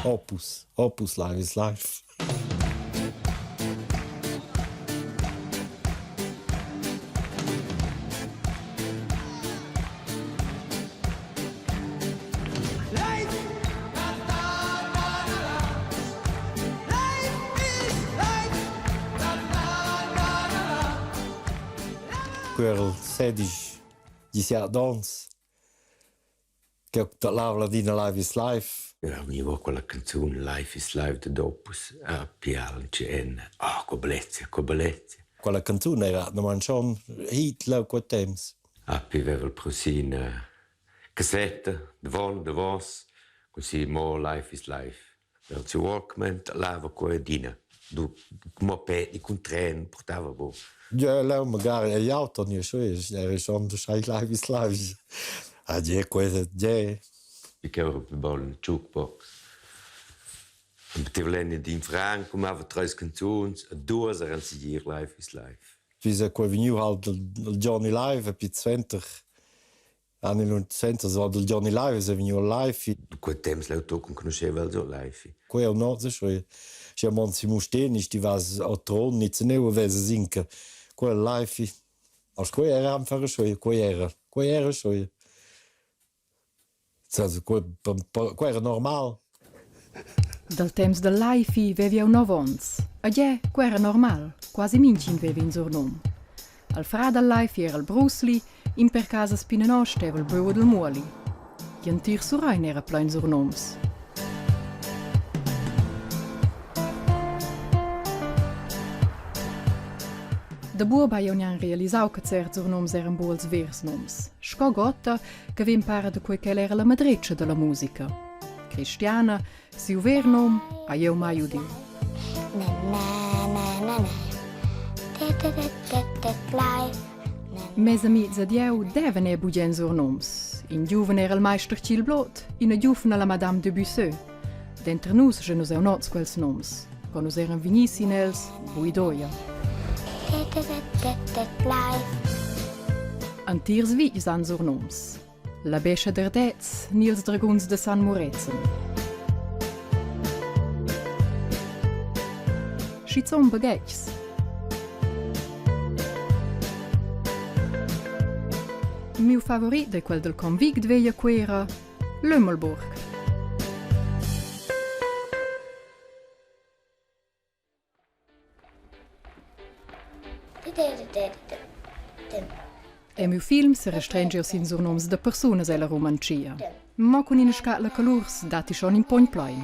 Opus, Opus Life is Life. Quel sedisch disiat ons che parlava ladina Life is Life. Ja, mi vo quella canzun Life is Life dad Opus a pial en. Ah, co bellezia, co bellezia. Quella canzun era normal schon hit leu quei temps. Ah, pi veva il Prusin cassetta davon, davos, così mo Life is Life. El siu Walkman lava quei adina. Du moped cun tren portava bo. Ja, leu magari egl auto ni sche era schon schei live is live. Ah, je, quei je. Ich era più baul in jukebox. Metteva l'enna d'in franc, mava treis canzuns, e duas eran segir Life is Life. Bis quei vegniu halt il Johnny Live e pi suenter han il center so del Johnny Live es vegniu live. Quel temps leu tocca conosceva el so live. Quei no se schon. Sche mon si Mustér nicht die was a Tron nicht neu vese sinke. Quel live. Als quei era einfach schon, quei era, quei era schon. Also quei, quei era normal. Dal temps dal Laifi veva jeu nov onns. E gie, quei era normal, quasi mintgin veva in surnum. Al frar dal Laifi era il Brusli, in per casa Spinenò steva il buo dal Muoli. Gl'entir Surrein era plein surnoms. Da buob hai jeu gnanc realisau che certs surnoms eran buc ils vers nums. Sco Gotta, che vegn para da quei ch'el era la madretscha dalla musica. Cristiana, siu ver num, hai jeu mai udiu. Mes amics ed jeu devan er bugen surnoms. In giuven era il meister Chilblot, ina giuvna la Madame de Busseux. Denter nus sche nus aunc oz quels nums. Con nus eran vegni sin els, buidoia. Antiers vitgs han surnoms. La bescha d'Ardez ni ils draguns de San Murezzan. Schizun baghetgs. Miu favorit è quel del convict veglia Cuera, Lömmelburg. E miu film serestrengia sin surnoms da persunas ella Rumantschia. Ma cun ina scatla colurs datti schon in pogn plain.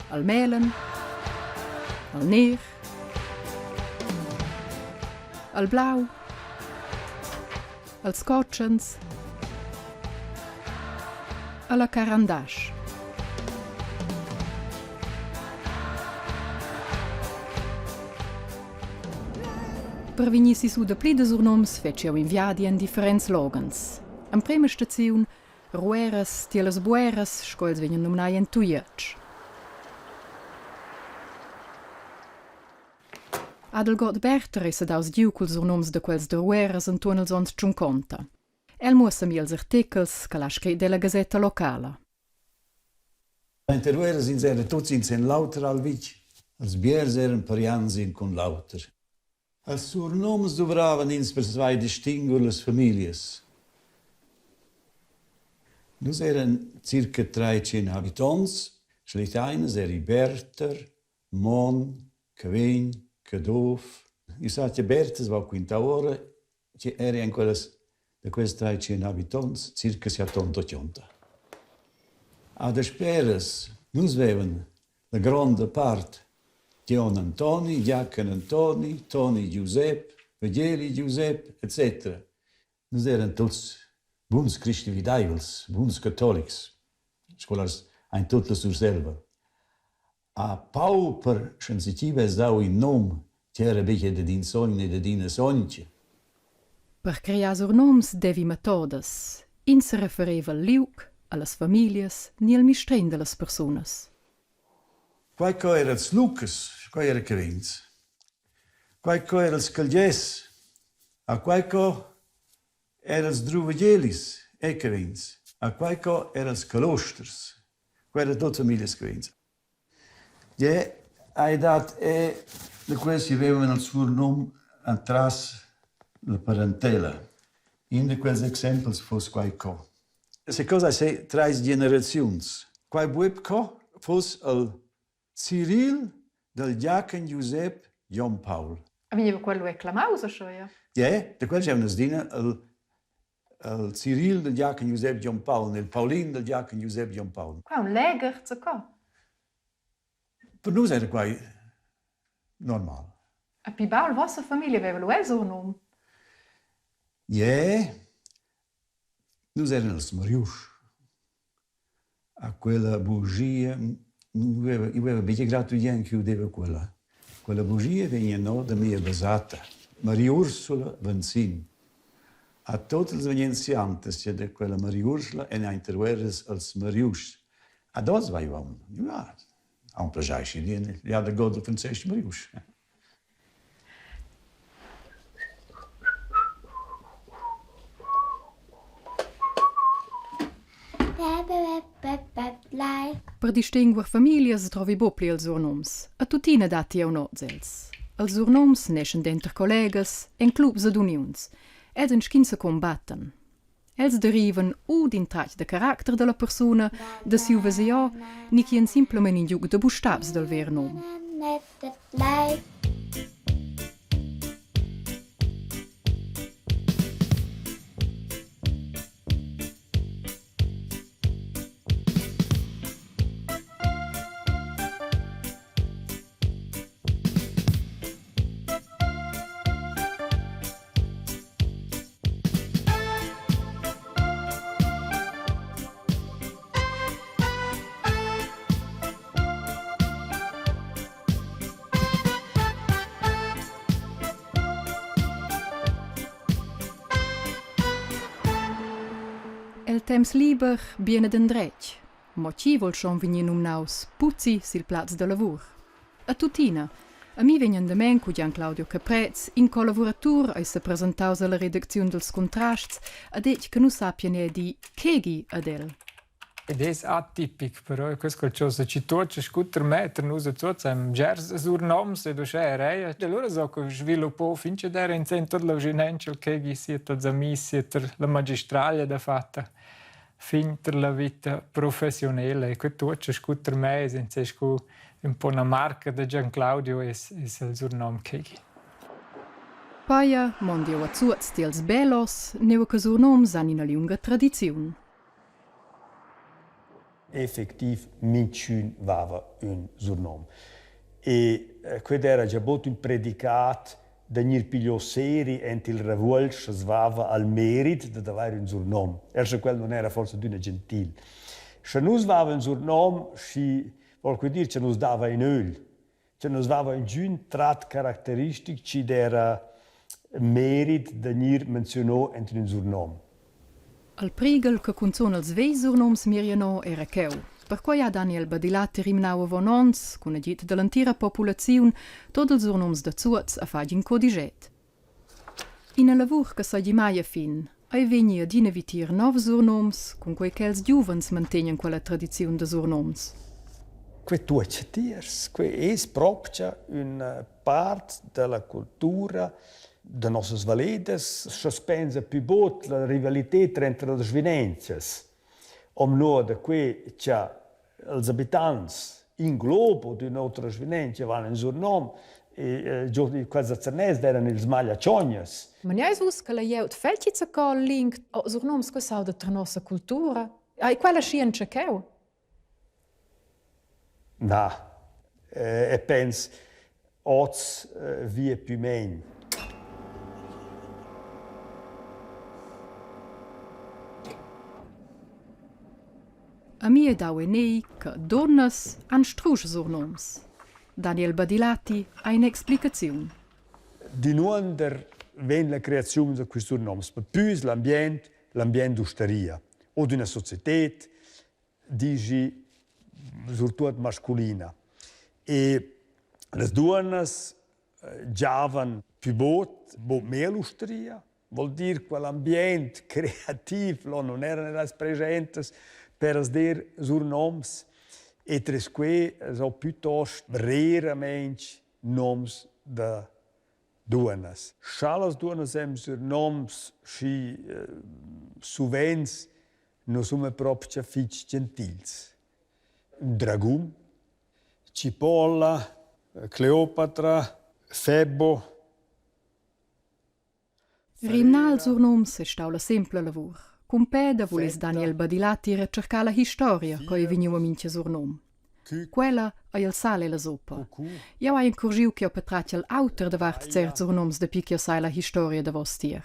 Al melen, al ner, al blau, als cotschens, alla Carandasch. Per vegnir sissu dapli da surnoms fetsch jeu in viadi en differents loghens. Emprema staziun Rueras tier las Bueras, sco els vegnan numnai en Tujetsch. Adelgott Berther ei sedaus giu culs surnoms da quels da Rueras entuorn ils onns tschunconta. El muossa mi ils artechels ch'el ha scret ella gasetta locala. Enta Rueras ins era tuts in sen l'auter al vitg. Els biars eran parients in cun l'auter. Els surnoms duvravan ins per saver distinguer las famiglias. Nus eran circa 300 habitonts, schlitteinas eri Berther, Mon, Cavegn, Caduff. Io sa che Berthes va quintà ora che era in quellas da quels 300 habitonts circa 70. A dasperas nus vevan la gronda part Gion Antoni, Giachen Antoni, Toni Giusep, Vigeli Giusep, etc. Nus eran tuts buns cristividaivels, buns catolics, scolars ein tut la Surselva. A pauper sch'enzatgi vess dau in num ch'era buca dad in sogn e dad ina sontga. Per crear surnoms devi metodas. Ins serefereva al liug, allas famiglias ni al mistregn dallas persunas. Quei co era ils Lucas, quei era Cavins. Quei co era ils Calgers. A quei co era ils Druvagelis e Cavins. A quei co era ils Calosters. Quella tuot famiglias Cavegns. Ie, hai dat e da quels chi vevan il surnom entras la parentela. In da quels exempels fuss quai co. Se cosa sei trais generaziuns. Quai bueb co fuss il Ciril dal Giachen Giusep Jon Paul. A vegniva quello è clamaus aschia? Ie, da quels jevnas dina il il Ciril del Giachen Giusep Gion Paul, il Paulin del Giachen Giusep Gion Paul. Qua un legher co? Per nus era quai normal. E pi baul vossa famiglia veva lu el num? Ie, nus eran els Mariusch. A quella bugia nu veva, i veva betg gratu jen chi udeva quella. Quella bugia vegna no da mia basatta, Maria Ursula Venzin. A tot ils vegnenziantes che da quella Maria Ursula en interguerras als Mariuschs. Ad oz vaiva un, ja, ha un plagiai schi di, ja da god Francesc Mariusch. Per distinguer famiglias drovi buc pli ils surnoms. E tuttina datti aunc oz els. Els surnoms neschan denter collegas, en clubs ed uniuns. Els ein sc'ins secumbattan. Els derivan u d'in tratg da caracter dalla persuna, da siu veseau, ni ch'ei ein simplamein in giug da bustabs dal ver num. El temps liber bien ed endretg, mo chi vul schon vegnir numnaus Puzzi sil plaz da lavur? E tuttina, a mi vegn endamen cu Gian Claudio Caprez, in collavuratur, ei sepresentaus alla redacziun dals Cuntrasts, ha detg che nus sappien era dir chegi ad el. Ed es atipic però quest qualchosa chi tuocha scutter metter nus a tuots am bgers surnoms ed uschè ereia. E lura so co sviluppò fin ch'ed era in sen tot l'auginentscha il chegi sia tots amis, sia la magistraglia dafatta fin ter la vita professionela e que tuocha scutter mez in se scu ün po 'na marca da Gian Claudio es es il surnom chegi. Paia mondi jeu a Zuoz tiels Belos, nua che surnoms han ina liunga tradiziun. Effectiv minchün vava ün surnom. E quel era già bod ün predicat da gnir pigliò seri ent il ravuogl scha's vava al merit dad avair ün surnom, er scha quel non era forsa adüna gentil. Scha nus vava ün surnom, schi vol que dir cha nus dava in ögl, cha nus vava ingün trat caracteristic chi d'eira merit da gnir menziunò ent ün surnom. Al prighel che cunzun els vegls surnoms miriano era cheu. Perquei ha Daniel Badilatti rimnau avon onns, cun agid dall'entira populaziun, tot ils surnoms da Zuoz a fatg in codiget. Ina lavur che seigi mai a fin. Ei vegni adina vitier novs surnoms, cunquei ch'els giuvens mantegnan quella tradiziun da surnoms. Que tuocha tiers, que es propcha üna part da la cultura da nossas valledas, scha's pensa pü bod la rivalità tranter las svinenzas. Hom no da que cha els abitants in globo d'ün'otra svinenza van in surnom e giò quels da Zernez d'eiran ils magliachognas. Maniais vus che la glieud fetschi zacò link o surnoms che s'auda tra nossa cultura? Ei quella scienza cheu? Na, e pens oz vi e pü main. A mi ei dau en egl che dunnas han strusch surnoms. Daniel Badilatti ha in'explicaziun. D'inuonder vegn la creaziun da quists surnoms? Per pü es l'ambient, l'ambient d'ustaria o d'üna societed dici surtuot masculina. E las duonnas giavan pü bod, bod mê l'usteria, vuol dir quel ambient creativ là non eran elas presentas per as dir surnoms. E tres que so pütost reramaing noms da duonnas. Scha las duonnas hem surnoms schi suvenz nu sun propcha fich gentils. Ün dragun, Cipolla, Cleopatra, Febbo. Rimnar ils surnoms è stau la sempla lavur. Cun peda vuless Daniel Badilatti retschercar la historia co ei vegniu a mintga surnom. Quella ei il sal ella suppa. Jeu hai encurgiu ch'jeu patratgel auter davart certs surnoms dapi ch'jeu sai la historia davostier.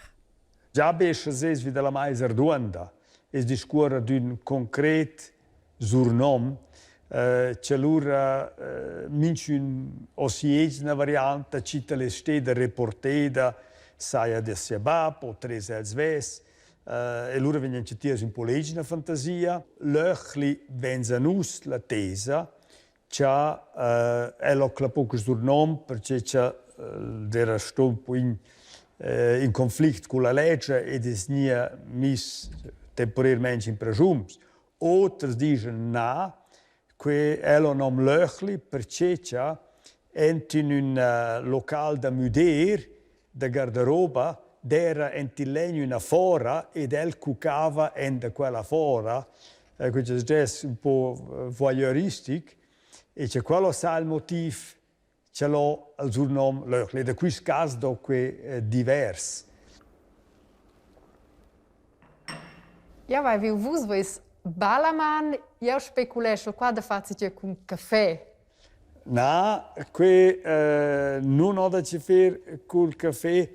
Già be sche ses vi dalla meisa arduonda e's discuorra d'ün concret surnom che lura minchün o si üna varianta chi tal es steda reporteda saja da sia bap o tres els vess e lura vegnan citias ün po legina fantasia. Löchli vains a nus la tesa cha el ho clappò quist surnom perche cha d'eira sto ün po in in conflict culla ledscha ed es gnia miss temporarmaing in praschun. Oters dischan na, que el ho nom Löchli perche cha ent in ün local da müder da gardaroba d'eira ent il legn üna fora ed el cuccava en da quella fora, que chi's dess ün po voyeuristic e cha quello sa il motiv ch'el ho il surnom Löchli. Da quist cas do que divers. Jau hai viu vus veis balaman, jeu speculeschel qua da far zatgei cun caffè. Na, que nun ho da chefer cul caffè,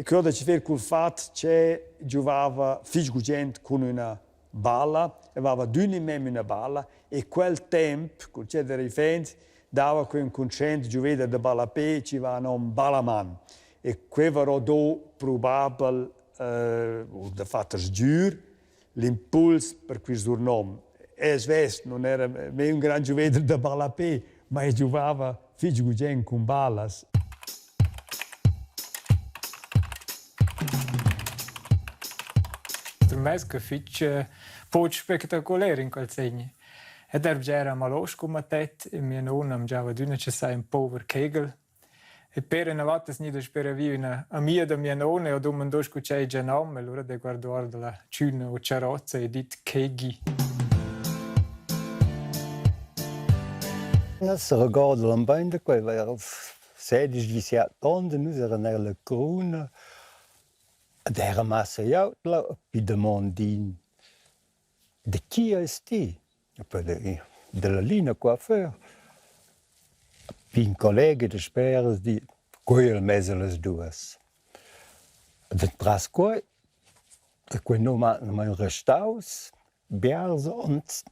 que ho da chefer cul fat che giovava fich gugent cun üna balla e vava adüna in mem üna balla e quel temp, cul che d'eira iffaint, dava que ün conscient giuveder da ballapè chi va nom Balaman e que varò do probabel o dafatta sgür l'impuls per quist surnom. El svess nun era mê ün grand giuveder da ballapè, ma el giovava fich gugent cun ballas. Per me es que fich poch spectaculer in quel segn. Ed er bger amalosch cun mattet e mia nona am giava adüna cha saja ün pover kegel. E per üna vota es gnüda speravi üna amia da mia nona e ho dumandò scu ch'ei già nom e lura d'he guardo our da la tschüna o charrozza e dit Kegi. Nus regordan bain da quei, els sedisch diciat onns, nus eran ella cruna ed era massa aut là, pi damondin Da chi eis ti? Dalla Lina coiffeur. Ün collega dasperas di: «Quei el mez allas duas». Ed entras quei e quei num ha mein restaus biars onns.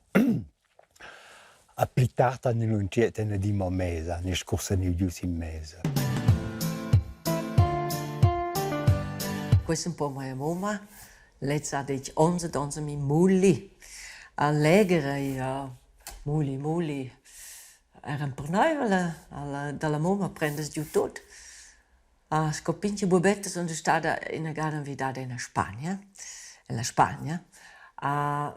A pli tard han ils entschiet ina di mo mesa, ni scursaniu giu sin mesa. Questo è un po' mia mamma. Lez ha detg onns ed onns a mi Muli. Allegra ja Muli, Muli. Era emperneivel alla, dalla mumma prendas giu tut. Ah, sco pintga buobetta sun stada inagada envidada in Spagna, ella Spagna. Ah,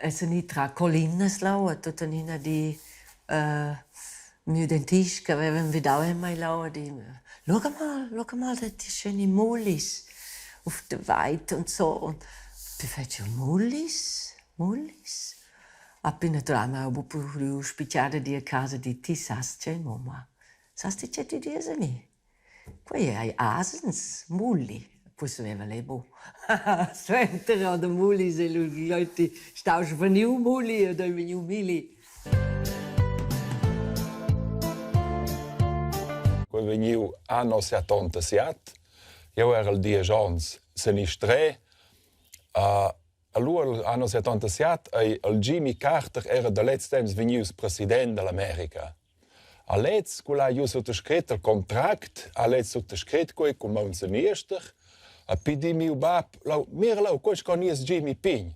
essan i tra collinas là e tuttenina di uh, miu dentist che aveva envidau en mei là di «Schau mal, schau mal, das ist schöne Mullis auf der Weide und so.» Und ich fetsch «Mullis? Mullis?» Appena naturalmente ho buc spicciare di a casa di «Ti sas tgei mumma, sas ti tgei ti dias a mi?» Quei ei asens, mulli. Poi saveva lei buc. Suenter ho da mullis e lu gl'ualti stau svaniu mulli ed ei vegniu mili. Quei vegniu anno 77. Jeu era il diesch onns senistrè. Allura anno 77 ei il Jimmy Carter era da lez temps vegnius president dall'America. A lez quel ha giu suttascret il contract, ha lez suttascret quei cun maun seniester. E pi di miu bab, lau, mira lau, quei sco nies Jimmy pign.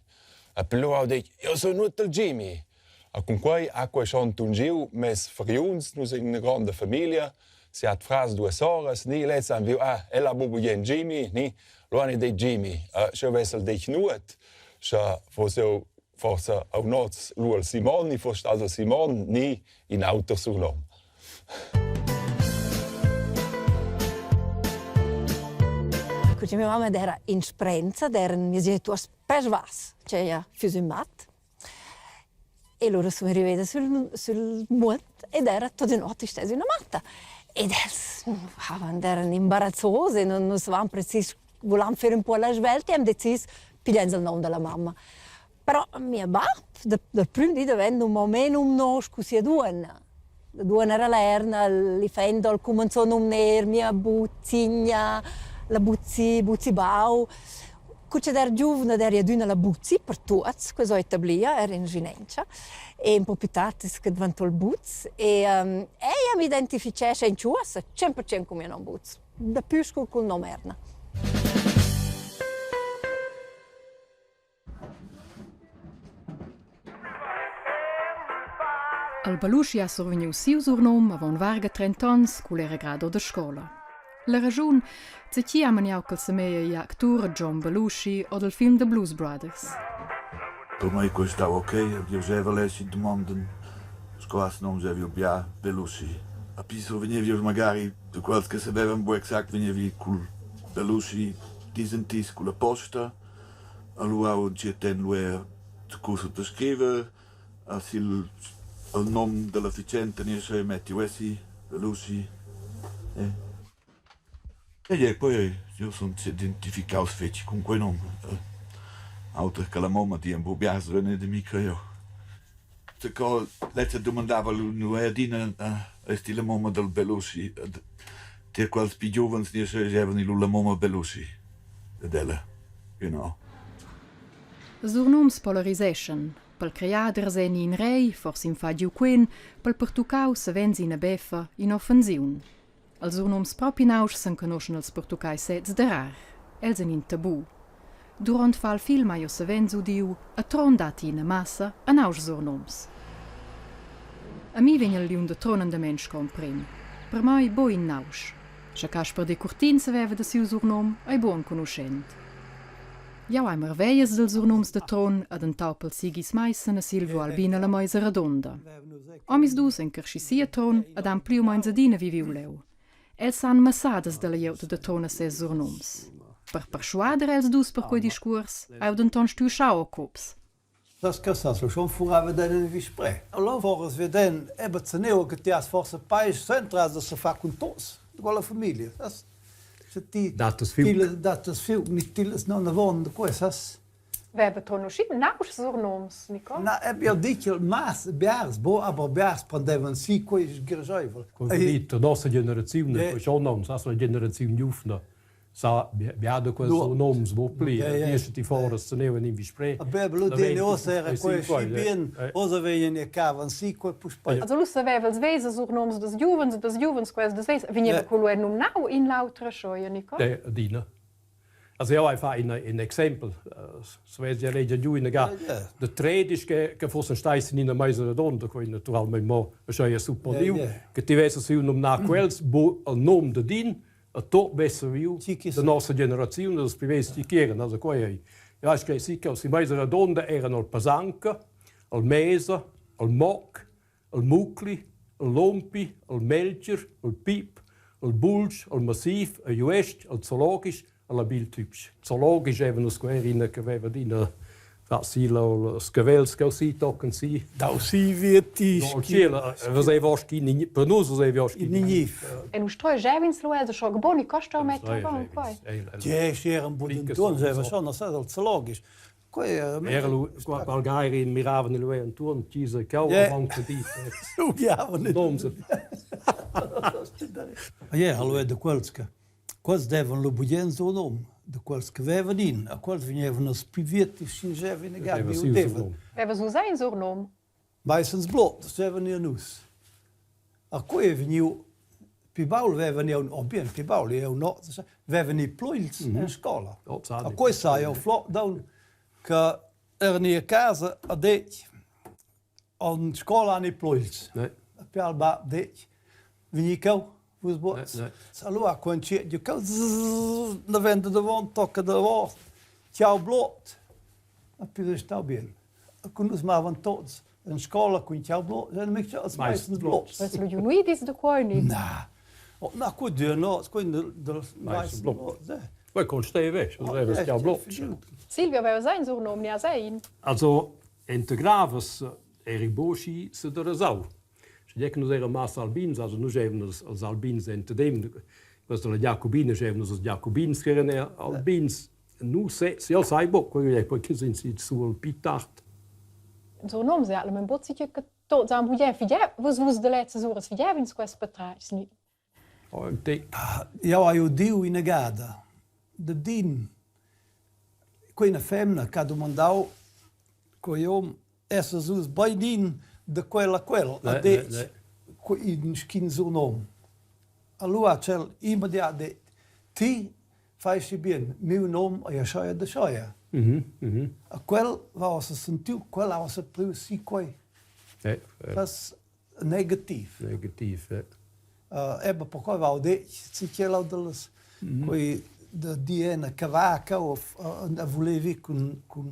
E pi lu ha detg, io sun nuot il Jimmy. E cun quei ha quei schon tungiu mes fargliuns, nus in ina gronda famiglia, siat frars, duas soras, ni lez han viu, ah, el ha buca bugen Jimmy, ni lu han ei detg Jimmy. Sch'jeu vess el detg nuot, sche foss jeu. Forsa aunc oz lu al Simon, ni forsa staus al Simon ni in auter surnom. Cu mia mamma era in sprenza, d'eran mias genituors persvas ch'ella füss ün mat. E lura sun riveda sül sül muot ed era tuot ün ot istess üna matta. Ed els eran imbarazzos e non nu savan precis vulan fer ün po la svelta e han decis pigliains il nom da la mamma. Però mia bap da dal prüm di davent nu m'ho mê nomno scu sia duonna. La duonna era lerna, l'iffaint ho cumanzò a nomner mia buzigna, la Buzzi, Buzzi Bau. Cu ch'ed era giuvna d'eira adüna la Buzzi per tuots, que s'ho etablia eir in vschinentscha e ün po pü tard es que dvanto il Buz e ella m'identifichescha in uossa 100% cun mio nom Buz, dapü scu cul nom Erna. Il Belushi ha survegniu siu surnum avon varga trent'onns cu el era grado da scola. La raschun tgi ha maniau ch'el semeglia igl actur John Belushi o dal film The Blues Brothers. Per mei quei stau ok, jeu jeva leci dumondan sco has num jeu bia Belushi. A pi survegnevi jeu magari da quels che savevan buc exact vegnevi cul Belushi dis en dis culla posta. Allura ho entschiet lu era co suttascriver a sil il nom dalla fatschenta ni aschia metti uessi Luci. E poi jeu sun s'identificaus fetg cun quei num. Auter che la mumma di buc biars René de mi che jeu. Daco lezza dumandava lu nu ei adina eis ti la mumma dal Belushi? Tier quels pli giuvens ni aschia schevan lu la mumma Belushi ed ella, genau. Surnoms polariseschan. Pel creader seni in rei, forsa in fa giu quen, pel pertuccau savens ina beffa, in'offensiun. Els surnoms propi nauschs enconuschan els pertuccai sezs darar. Els ein in tabu. Duront far il film hai jeu savens udiu, a Trun datti ina massa a nauschs surnoms. A mi vegn il liun da Trun endament sco emprem. Per mei buc in nausch. Sche Casper Decurtins saveva da siu surnom, ei buc enconuschent. Jau hai marveglias dals surnoms da Trun ed entaup els Sigis Maissen e Silvio Albin alla meisa radunda. Omisdus ein carschi si a Trun ed han pli u meins adina viviu leu. Els han massadas dalla glieud da Trun a ses surnoms. Per perschuader els dus per quei discuors hai jeu denton stuiu schar o cups. Das Kössas schon furava den in Visprè. Allora foras veden eben zeneu che ti has forse pais centras da se far cun tos, de quella famiglia. Das se ti Datas fiuc. Datas fiuc, ni tilas non avon de quei, sas. Veva conosciu nauschs surnoms, Nico? Na, eb jeu dic mas biars, bo, aber biars prendevan si quei sgrischeivel. Con dito, nossa generaziun, quei schon noms, as la generaziun giuvna sa biada quels noms mo pli. Riesce ti foras tenevan in vispre. A beh, lu deni ossa era quei schi bien, ossa vegnan e cavan si quei puspei. Also lu saveva els veser surnoms das giuvens e das giuvens quels das vegls. Vegneva quello er numnau in l'autra schoia, Nico? De, adina. Also jau hai fa in, in exempel. Svez ja legia giu ina ga de tredisch che, che fossen stai sin ina meisa redonda, quei naturalmein mo aschia supponiu, che ti vesas siu nomnar quels bu al nom de din, a tot vess saviu da nossa generaziun da privés chi ch'eran. Also quei ei. Ja, ich sì che si meisa radonda eran al Pasanca, al Mesa, al Moc, al Mucli, al Lompi, al Melcher, al Pip, al Bulsch, al Massiv, al Juest, al Zoologisch, alla Bildhübsch. Zoologisch eben nus ina che aveva adina si los cavels che si tocken si. Dau si vieti. Veseva per nus veseva In E nus troi gevins lu els schon geboni costa metto avon quei. Tge era un bun inturn, era schon, das ist zoologisch. Quei era Era lu qua Balgairin miravan lu entuorn tgi se cau avon che di. Noms. Ja, hallo de quels che Quels devan lu bugen sur num da quels che vevan in, a quels vegnevan els pli vietis sch'ins inaga bi udevan. Vevas vus ein surnum? Meistens blot, stevan ir nus. A quei è vegniu pli baul vevan jeu, oh bien, pli baul jeu no, vevan i plugls en scola. A quei sai jeu flot daun che eran i a casa a detg En scola han i plugls. Pia al bab detg, vegni cheu, vus bucs. Allura cu entschiet giu cheu, daventa davon, tocca davos, ciao blot. E pli stau bien. Cun nus mavan tots in scola cun ciao blot, e mic als meistens blots. Was lu nuidis da quei ni? Na. Oh, na, quei dir no, quei del meistens blot. Quei consteva, aveva ciao blot. Silvio aveva sein surnom, ni a sein? Also, integravas eri boschi se da rasau. Sche che nus eran massa albins, also nus eran els albins entadem, questa la Jacobina, eran els Jacobins che eran albins. Nus sez, io sai buc, quei è poi che sind sie sul più tard. Surnoms ja, men bot sich che tots han bugen figià, vus vus de lezzas uras figiavins quest patratgs ni? Oh, te. Jau hai udiu inagada da din quei ina femna che ha dumandau quei hom essas vus bein da quella quel ha detg in sc'in surnom. Allura ha tschel immediat detg ti fai schi bien, miu nom ei aschia ed aschia. A quel va ussa sentiu, quel ha ussa priu si quei. Das negativ. Negativ, ja. Eben perquai vau detg, si quel dallas quei da dir cavaca o a volevi cun cun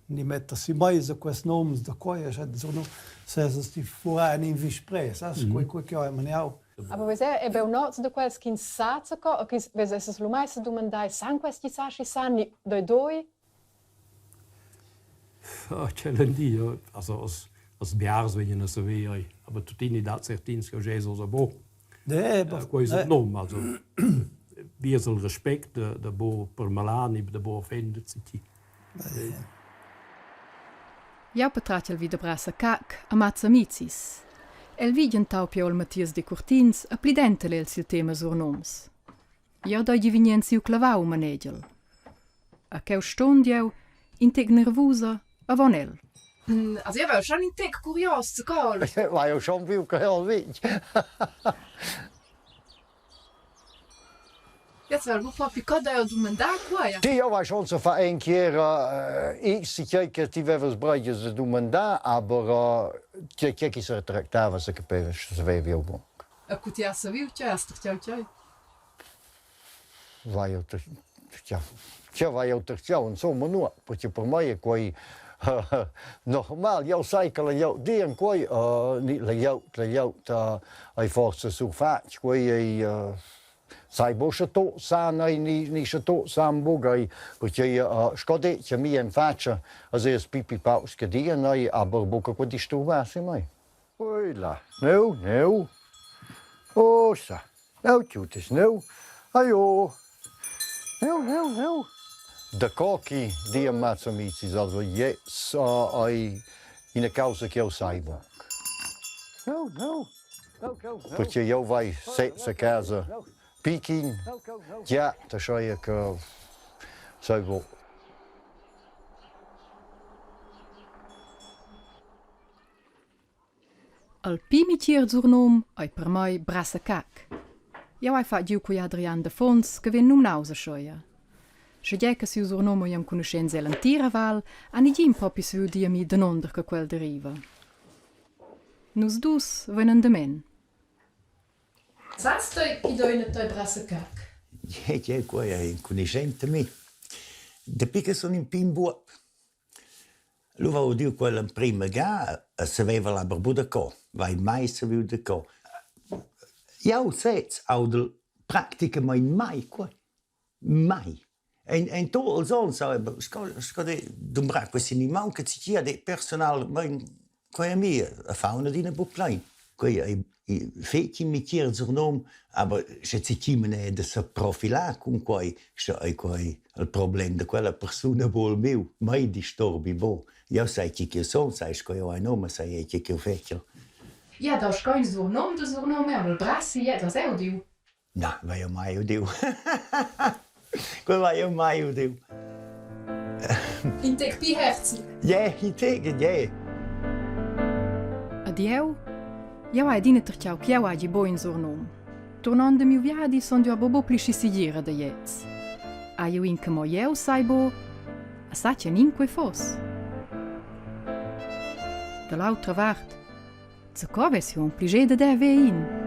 ni metter si meisa quests noms da quei, sche sesas ti furar en in vispress, quei quei che ho maniau. Aber vus è beu nots da quels ch'ins sa co, o ch'ins vus esses lu mai sedumandai, san questi sa schi san ni doi doi? Oh, tschellendio, also als als biars vegnan a saver, aber tuttina dat certins che Jesus a bo. Ne, Quei es il nom, also viers il respect da bo per malani, da bo offender ti. Jau patratgel vi da brassa cac a mazza amizis. El vi gentau piol Mattias Decurtins a plidentel el sil tema surnoms. Jau deigi vegnir en siu clavau, manegel. A cheu stond jeu, in tec nervusa, avon el. Also io avevo schon in tec curios, col. Vai eu schon viu che el vitg. Jetzt war propi co da dumandar quai. Ti, io vai schon so fa enchiera x che che ti vevas breigias da dumandar, aber che che chi se tractava se capeva, se io buc. E cu ti has saviu tgei has tertgau tgei? Vai eu tja, tja vai eu tertgau insomma nuot, perché per mei è quei normal. Jau sai che la glieud dian quei, ni la glieud, la glieud ei forsa surfatg, quei ei sai buc sche tuts san ei ni, ni sche tuts san buc ei, perché sco detg a mi en faccia, es es pipi paucs che dian ei, aber buca quei disturbassi mei. Oi là, neu, neu. Ussa, neu tuttas, neu. Ajo. Neu, neu, neu. Da co chi dian mats amicis, also jes ei ina causa ch'jeu sai buc. Neu, neu. Perché jeu vai sez a casa pichin, gia, da scheia che sai buc. Al pimi tier surnom ei per mei Brassacac. Jeu hai fatg giu quei Adrian Defuns che vegn numnaus aschia. Schegie che siu surnum ei enconuschents ell'entira val, ha negin propi saviu dir a mi danunder che quel deriva. Nus dus vein endamen. Sas ti chi do ina tei Brassacac? Je, je, quei ei enconuschent a mi. Dapi che sun in pign buob. Lu va udiu quella emprima ga e saveva la aber buca daco, vai mai saviu daco. Jau sez audel practicamein mai quei, mai. En en tut ils onns sco sco dumbrar quei animal che ti ha personalmein Quei a mi fa adina buc plein. Quei ei fetg in mitier surnum, aber sche ti è da sa profilar cun quei, sche ei quei il problem da quella persuna buc il miu. Mai disturbi buc. Jeu sai chi ch'jeu sun, sai sco jeu hai num e sai chi ch'jeu fetschel. Ja, da sco in surnom da surnom è il Brassi, ja, das è udiu. Na, vai jeu mai udiu. Quei vai jeu mai udiu. In tec pli herzig. Yeah, in tec, yeah. Ed jeu? Jeu hai adina tertgau ch'jeu hagi buc in surnum. Turnond da miu viadi sun jeu aber buc pli schi segira da gliez. Hai jeu in che mo jeu sai buc? E sa tgeinin quei fuss? Da l'autra vart, Zaco vess jeu aunc pli dad haver in.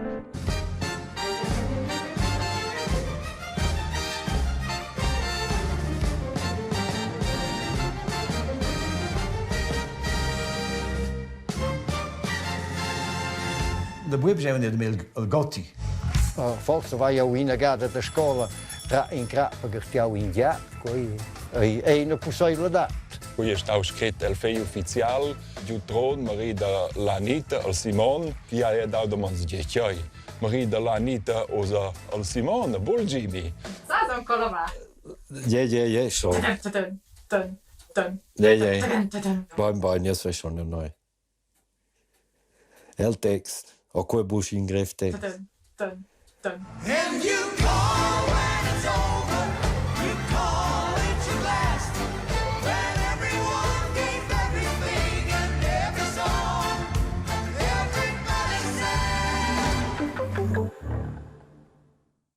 Da bueb giavan er il Gotti. Forse vai jau ina gada da scola tra in crap gartiau in giat, quei ei ei una pusseivladad. Quei è stau scret el fegl ufficial giu Tron marida l'Anita al Simon, chi ha dau domons gie tgei. Marida l'Anita osa al Simon, bul Gibi. Sa son colomar. Je, je, je, schon. Je, je. Bein, bein, io so schon neu. El text. O quei buc in grev text. And you call when it's over, you call it your last. When everyone gave everything and every song, everybody sang.